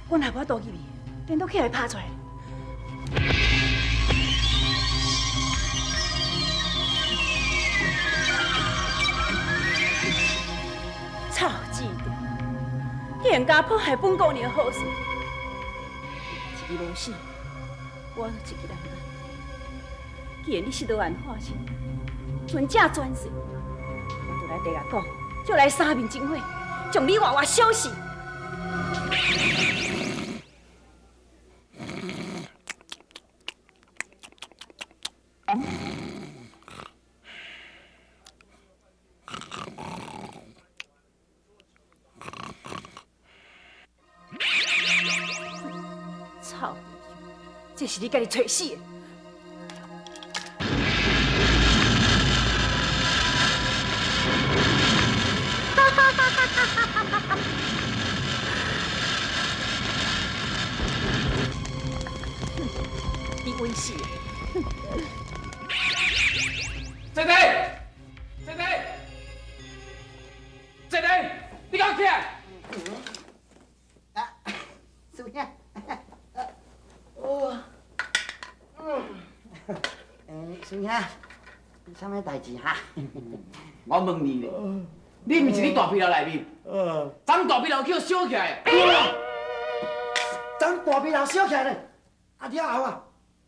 我若無倒入去，電都起來拍出來。臭子弟，竟然敢破坏本姑娘的好事！一个无死，我就一个人安。既然你失落万化身，存者转世，我就来地下讲，叫来三面真火，将你活活烧死！臭！這是你家己揣死的。你稳死的！姐弟，姐弟，姐弟，你敢起來？啊，師兄，哦，師兄，啥物代誌哈？我問你咧，你毋是佇大皮樓內面？昨大皮樓去燒起來。昨大皮樓燒起來咧，啊了後啊，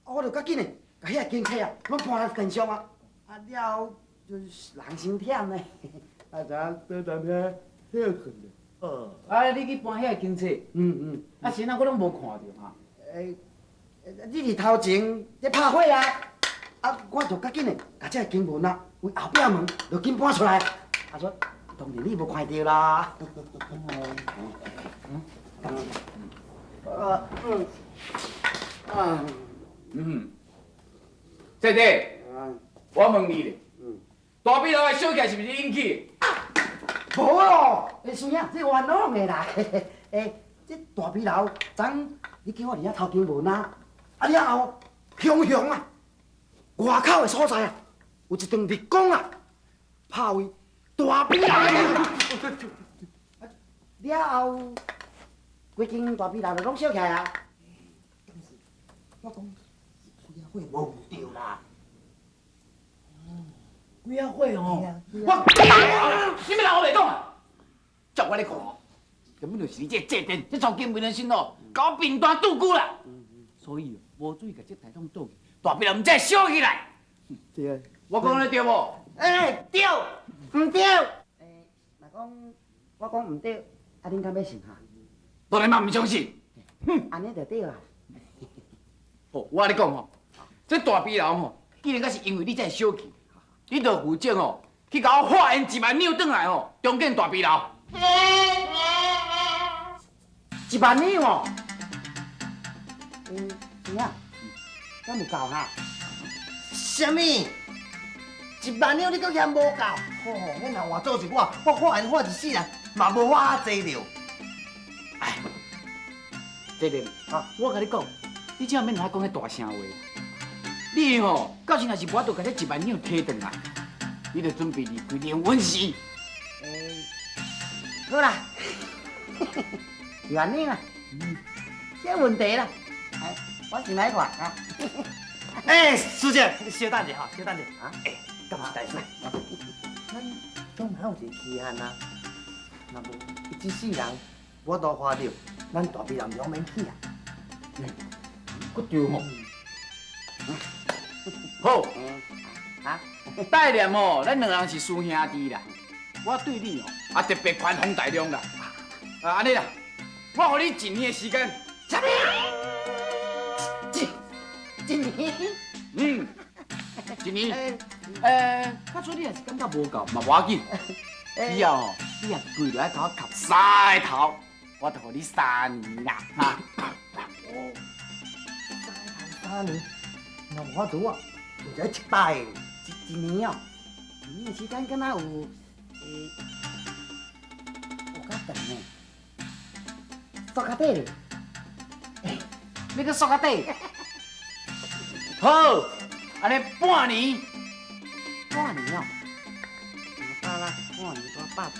我就較緊的，共遐個經冊啊，攏搬來殿上啊。啊了後就是人傷忝咧，啊就倒踮遐歇睏咧。哦，啊你去搬遐個經冊？嗯嗯。啊是按怎我攏無看著哈？欸，你佇頭前咧拍火啊，啊我就較緊的，共這個經文啊，為後壁門就緊搬出來。啊說，當然你無看著啦。嗯啊嗯，姐弟，我問你咧，大比樓的燒起來是毋是引起的？無咯，欸，師兄，這冤枉的啦。欸，這大比樓昨你叫我佇遐偷經文啊，啊了後，雄雄啊，外口的所在啊，有一陣日光啊，拍為大比樓的。了後，規間大比樓就攏燒起來啊。我講幾仔火無對啦。幾仔火哦？我，你欲留我袂講啊？照我咧看，根本就是你這個祭奠，這臭金文的心哦，共我平單拄久啦。所以無水共這台統倒去，大比樓毋才會燒起來。對。我講得對無？欸，對，毋對。欸，若講我講毋對，啊恁敢欲信哈？當然嘛毋相信。哼，按呢就對啊。好，我共你講吼，這大比樓吼，既然講是因為你才會燒去，你就負責吼，去共我化緣一萬兩轉來吼，重建大比樓。一萬兩哦？嗯，是啊，敢有夠哈？啥物？一萬兩你閣嫌無夠？吼，恁若換做是我，我化緣化一世人嘛無化遮濟了。哎，這個啊，我共你講，你這免通講彼大聲話。你吼，到時若是無法度共這一萬兩提轉來，你就準備離開靈魂寺。欸，好啦，就按呢啦，這問題啦，哎，我先來看啊。欸，師姐，你稍等一下哈，稍等一下啊。欸，敢有代誌？咱總還有一個期限啊，若無伊這世人無法度花著，咱大比樓就免起啊。閣對吼。好，啊，帶念吼，咱兩人是師兄弟啦。我對你吼，啊特別寬宏大量啦。啊，按呢啦，我予你一年的時間。啥物？一年？嗯，一年。欸，假使你若是感覺無夠，嘛無要緊。以後吼，你若跪落來共我磕三个頭，我就予你三年啦，哈。哦，三个頭三年，若無法度啊，就愛一擺。一年哦，一年的時間敢若有，欸，有較長呢。縮較短咧。你閣縮較短？好，按呢半年。半年哦，兩百啦，半年多百八。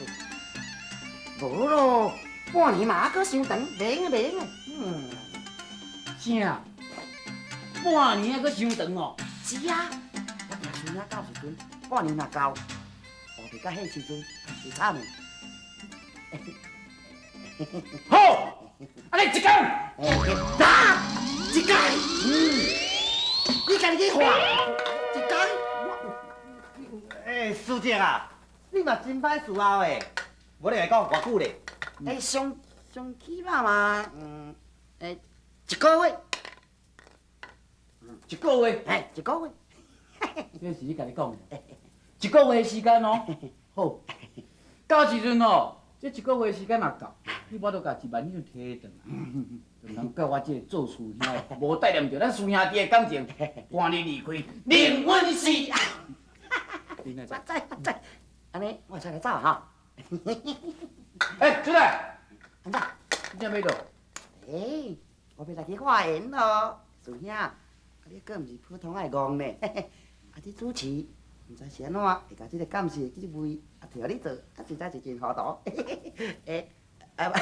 無咯，半年嘛犹阁伤长，袂用的袂用的。嗯，啥？半年犹阁伤长哦。是啊，我惊师兄到时阵，半年若到，乌白甲彼时阵就惨的。好，按呢一工。啊，一工，你家己去画，一工。欸，师姐啊，你嘛真歹伺候的，无你来讲偌久咧？欸，上上起码嘛，欸，一个月。一个月？嘿，一个月。这是你家己讲的。一个月时间哦，好。到时阵哦，这一个月时间若到，你无就共1万两提转来，就通佮我这个做师兄的，无带念著咱师兄弟的感情，赶你离开，宁阮死。你哪知？我知我知，按呢我会使来走哈。欸，出来。按怎？你这欲倒？欸，我欲来去化缘咯，师兄，啊你阁毋是普通的戆呢？啊这主持，毋知是按怎会共这个监视这位啊提予你做，啊实在是真糊涂。欸，啊，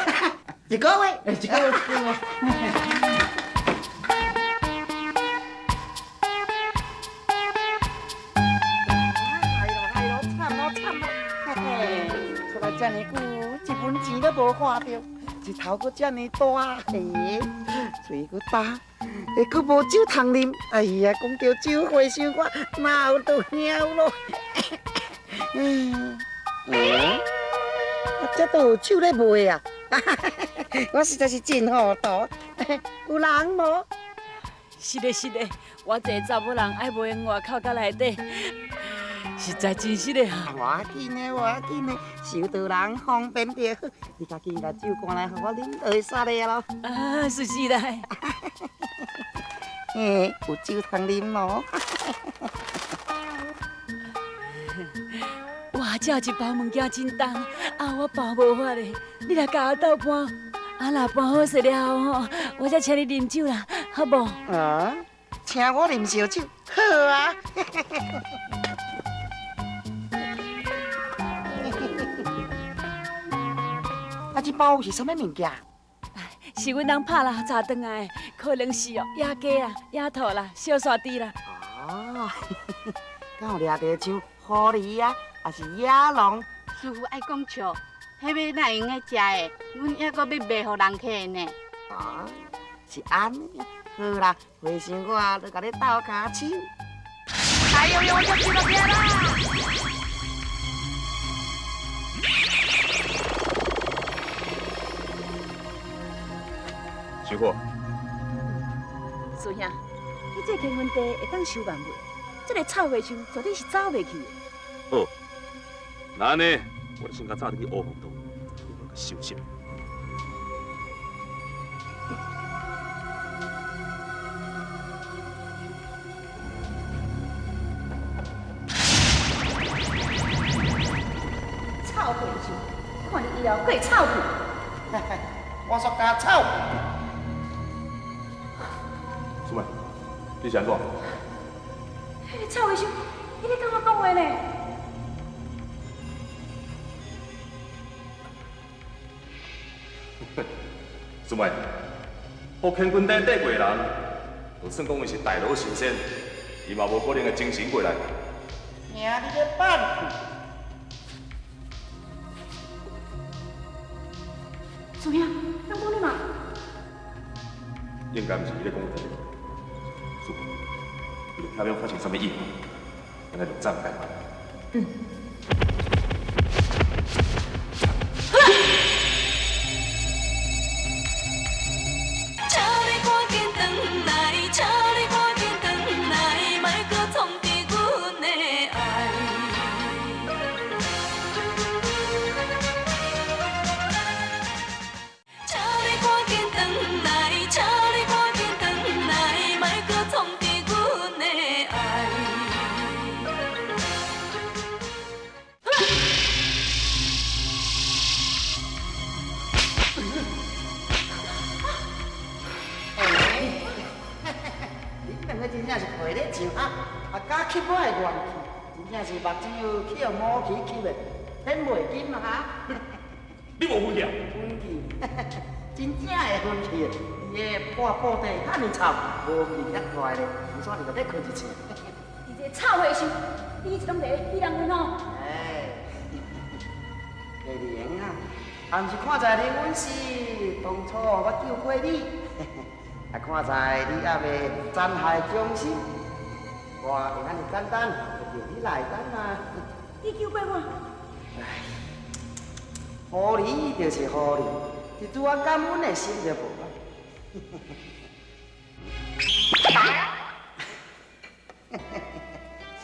一个月，欸，一个月，一个月。哎哟哎哟，惨咯惨咯！嘿嘿，出来遮尔久，一分钱都无花著，日头阁遮尔大，嘿，喙阁焦，会阁无酒通啉。哎呀，讲著酒花想我哪有倒晓咯？啊，这都有酒咧卖啊！我实在是真糊涂，有人无？是的，是的，偌济查某人爱卖外口佮内底，实在真实的啊！无要紧的，无要紧的，收到人方便就好。你家己共酒干来，予我啉就会使了咯。啊，是是啦。嘿，有酒通啉咯。哇，这一包物件真重，啊，我搬无法咧，你来共我斗搬，啊，若搬好势了后吼，我才请你啉酒啦，好无？啊，请我啉烧酒，好啊。啊，这包是啥物物件？是阮翁拍啦，炸转来的，可能是哦，野鸡啦、野兔啦、小沙猪啦。哦，敢有掠著像狐狸啊，抑是野狼？师傅爱讲笑，彼马哪会用得食的？阮犹阁欲卖予人客的呢。啊，是按呢？好啦，和尚我就共你斗跤手。哎呦呦，我就记落去啦！师傅，师兄，你这天分地会当收万物，这个臭和尚绝对是走袂去的。好，那按呢，我就先较早转去乌凤岛，我去收拾。臭和尚，看你以后阁会臭去。我煞敢臭。师妹，你是按怎？彼个臭和尚，伊咧共我讲话呢。师妹，予乾坤袋缀过的人，就算讲伊是大罗神仙，伊嘛无可能会精神过来。听你咧放屁！师兄，人讲你嘛？应该毋是伊咧讲的。师傅，为了避免发生啥物意外，咱来录早解决。嗯。请你赶紧转来，请你赶紧转来，莫阁创治阮的爱。请你赶紧转来，请你赶紧转来，莫阁创治阮的爱。恁两个真正是陪咧笑啊，啊敢吸我的元气，真正是目睭去予毛气吸的，骗袂紧哈。你无分去啊？分去，真正会分去，伊个破布袋遐尔臭，无味遐怪咧，毋煞伫内底困一醒。你这臭和尚，你一直拢伫咧戏弄阮哦。哎，丽玲啊，也毋是看在灵阮是当初我救过你，啊看在你犹未残害忠心，我会遐尔简单就叫你来等啊。你救过我？哎，狐狸就是狐狸，一拄仔感恩的心就无啊。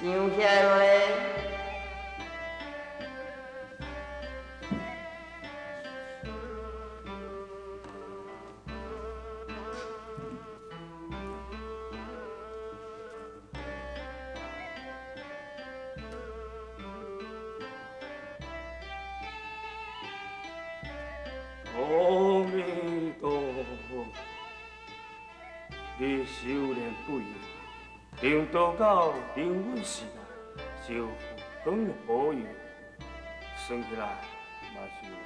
想起来无咧？阿弥陀佛，你修炼不易，能道到灵魂时代，受佛光的保佑，算起来嘛是有缘。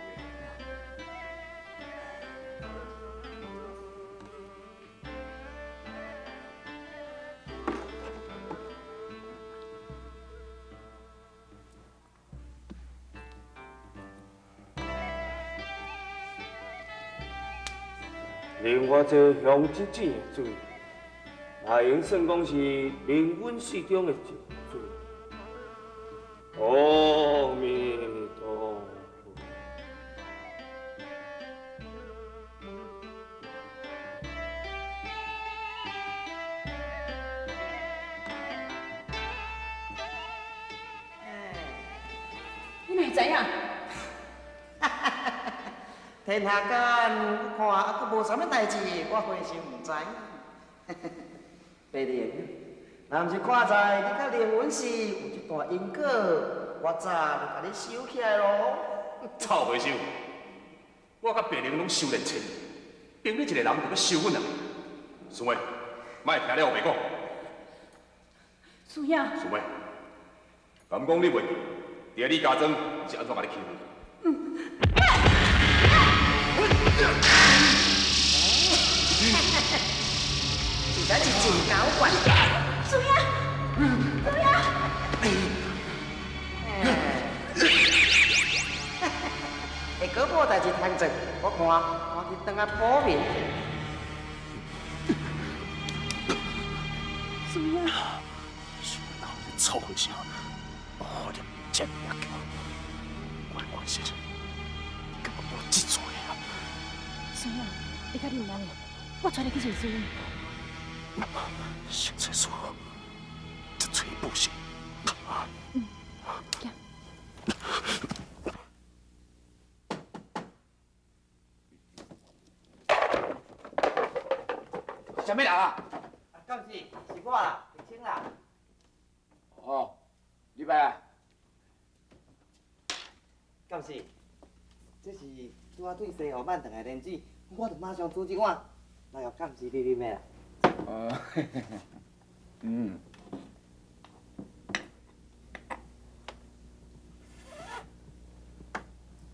连我这香子井的水，嘛会用算讲是灵隐寺中的净水。阿弥陀佛。你哪会知影？天下间，我看犹阁无啥物代志，我非是毋知。白莲，若毋是看在你佮灵隐寺有这段因果，我早就共你收起来咯。臭和尚，我佮白莲拢修炼千年，凭你一个人就欲收阮啊？师妹，莫听了乌白讲。师兄。师妹，敢讲你袂记，伫李家庄是按怎共你欺负？实在是真搞怪。师兄，师兄。会阁无代志通做，我看赶紧转来补眠。师兄。想到你臭和尚，我念真命叫，我的关系，根本无这罪啊！师兄，你较忍耐，我带你去找师兄。先找师父，再找布施。嗯，行。啥物人啊？敢是，是我啦，玉清啦。哦，入来啊。敢是，这是拄仔对西湖挽转来的莲子，我就马上煮一碗，来予敢是你啉的啦。哦，嗯。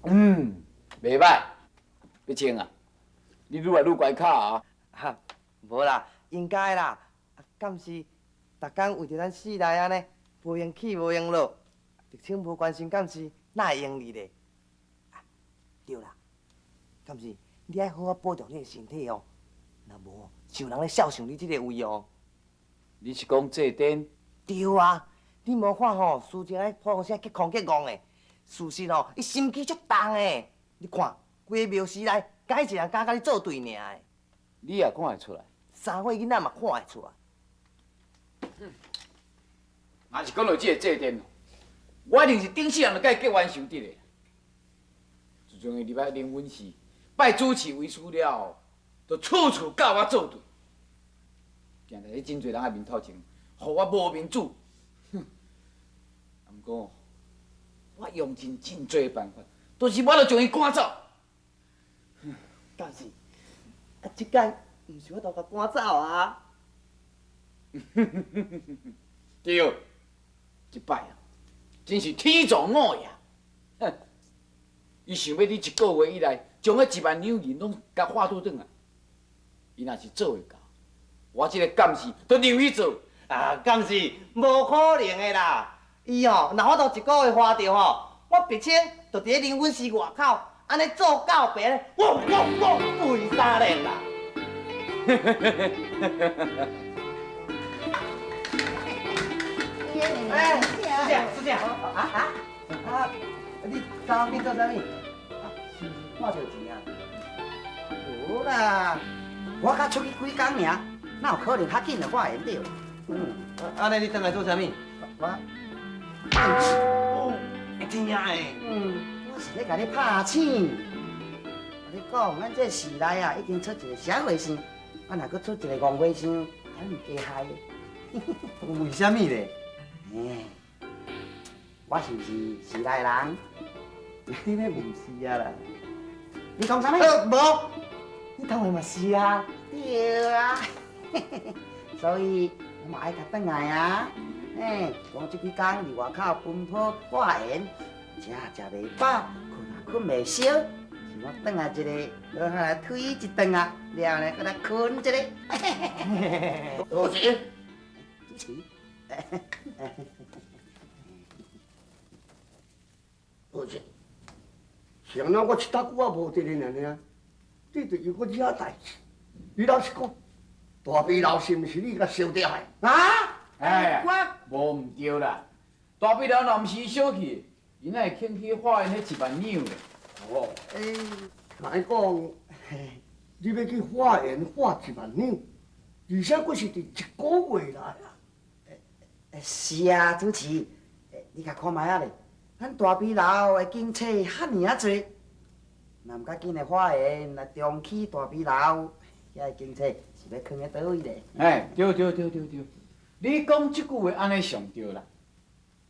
嗯，袂歹，玉清啊，你愈来愈乖巧啊。哈，无啦，应该啦。啊，敢是，逐工为著咱四内按呢，无闲起无闲落，玉清无关心，敢是哪会用你咧？啊，对啦，敢是你爱好好保重你的身体哦，若无，想人咧笑想你这个位哦。你是讲这顶？对啊，你无看吼，输情咧破风声结空结戆的，事实吼，伊心机足重的。你看，规个庙司内，敢一个人敢佮你做对尔的。你也看会出来？三岁囡仔嘛看会出来。若是讲到这个祭奠，我一定是顶世人就佮伊结冤仇得的。自从伊入来灵隐寺拜主持为师了后，就处处佮我作对，定定伫真济人的面头前，予我无面子。哼！毋过，我用尽真济办法，就是无法度将伊赶走。但是，啊，这摆毋是我都共赶走啊。对，这摆啊，真是天助我也。哼！伊想欲佇一个月以內，將彼一萬兩銀攏共化倒轉來。伊若是做會到，我這个監事就讓伊做。啊，監事無可能的啦！伊吼，若法度一个月花著吼，我白清就佇咧靈隱寺外口，按呢做狗爸咧，汪汪汪吠三咧啦！哎，师姐，师姐，啊啊啊！你走去做啥物？啊，是毋是看著钱啊？无啦，我才出去几工尔，哪有可能較緊就化緣著？嗯，按呢你轉來做啥物？我，哦，會疼的。嗯，我是咧共你拍醒。我咧講，咱這寺內啊，已經出一个社和尚，啊，若閣出一个戇和尚，敢毋加害的？為啥物咧？哎，我是毋是寺內人？你咧毋是啊啦？你講啥物？無，你當然嘛是啊。對啊，所以我嘛愛共轉來啊。嘿，講這幾工佇外口奔波化緣，食食袂飽，睏也睏袂熟，想講轉來一个，好好來推一頓啊，了後呢，閣來睏一个。多謝。主持。多謝。是按怎我一搭久仔無佇咧爾爾，你就又閣惹代誌。你老實講，大悲樓是毋是你共燒掉的？啊？哎，無毋對啦，大悲樓若毋是伊燒去，伊哪會肯去化緣彼一萬兩咧？哦，欸，若按講，你欲去化緣化一萬兩，而且閣是佇一个月內啊。是啊，主持，你共看覓仔咧，咱大悲樓的警察遐爾仔濟，若毋較緊的化緣來重起大悲樓，遐个警察是欲囥佇佗位咧？哎，對對對對對，你講這句話按呢上對啦。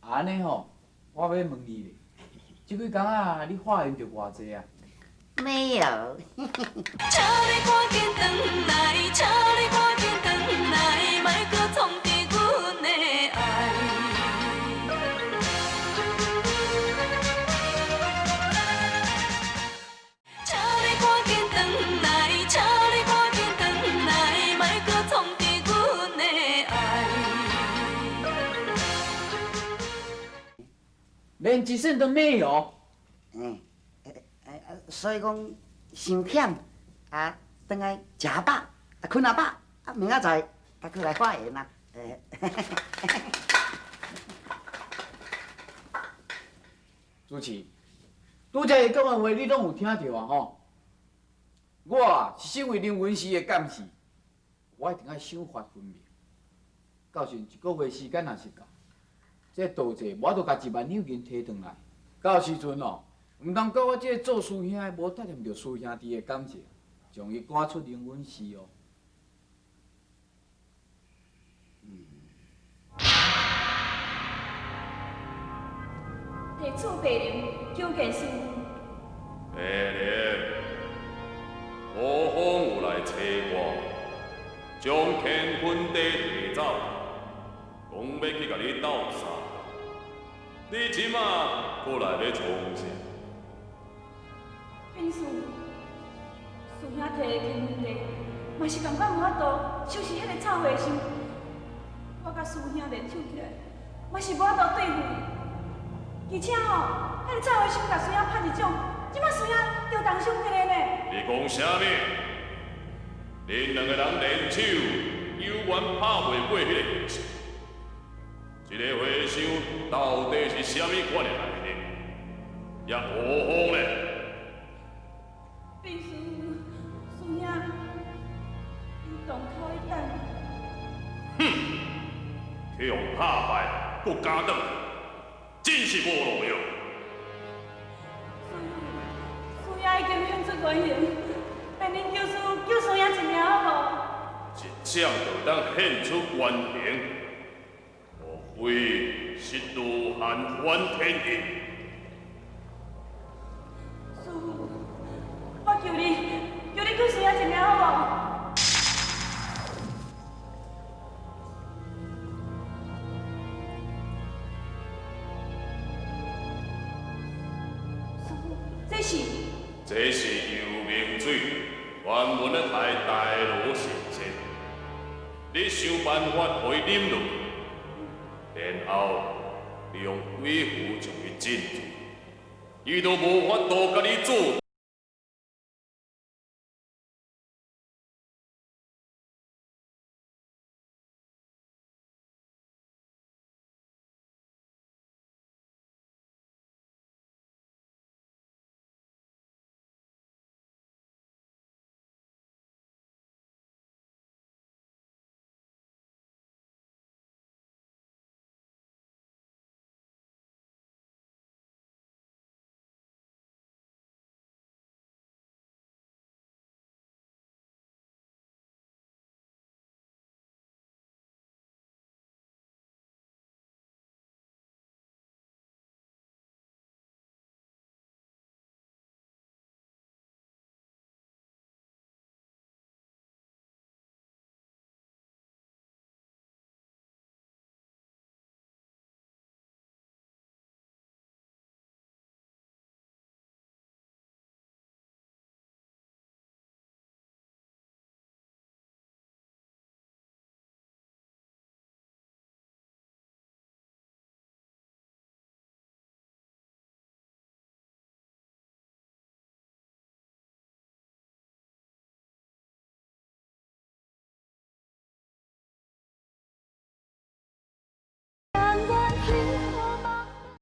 按呢吼，我欲問你咧，這幾工仔你化緣著偌濟啊？沒有。請你趕緊轉來，請你趕緊轉來，莫閣創治阮的愛。請你趕緊轉來，請你趕緊轉來，莫閣創治阮的愛。連一仙都沒有。嗯。所以講，傷忝啊，轉來食飽，啊，睏仔飽，啊，明仔載再閣來化緣啊。主持，拄才伊講的話，你攏有聽著啊吼？我啊是身為靈魂師的監事，我一定愛賞罰分明。到時一个月時間若是到，這盜賊無法度共一萬兩銀提轉來，到時陣哦。毋通怪我這个做師兄的無體諒著師兄弟的感情，將伊趕出靈隱寺哦。地主白灵求见师父。白灵，何方有來找我，將乾坤袋提走，講欲去共你鬥相共。你這馬閣來欲創啥？禀师，师兄提的乾坤袋，嘛是仝款無法度收拾彼个臭和尚。我佮师兄聯手起來，嘛是無法度對付伊。而且吼，彼个臭和尚共师兄拍一掌，這擺師兄著重傷起來呢。你講啥物？恁兩个人聯手，猶原拍袂過彼个和尚。這个和尚到底是啥物款的來歷？也何方呢？禀师，师兄，伊洞口咧等。哼，去予拍败，阁敢转来，真是無路用。师兄已經現出原形，命恁救師救師兄一命好無？一掌就當現出原形，莫非是羅漢翻天印？師父，我求你，求你救師兄一命好無？師父，這是是？這是游明水，專門咧刣大羅神仙。你想辦法予伊啉落去，然後你用鬼符將伊鎮住，伊就無法度共你做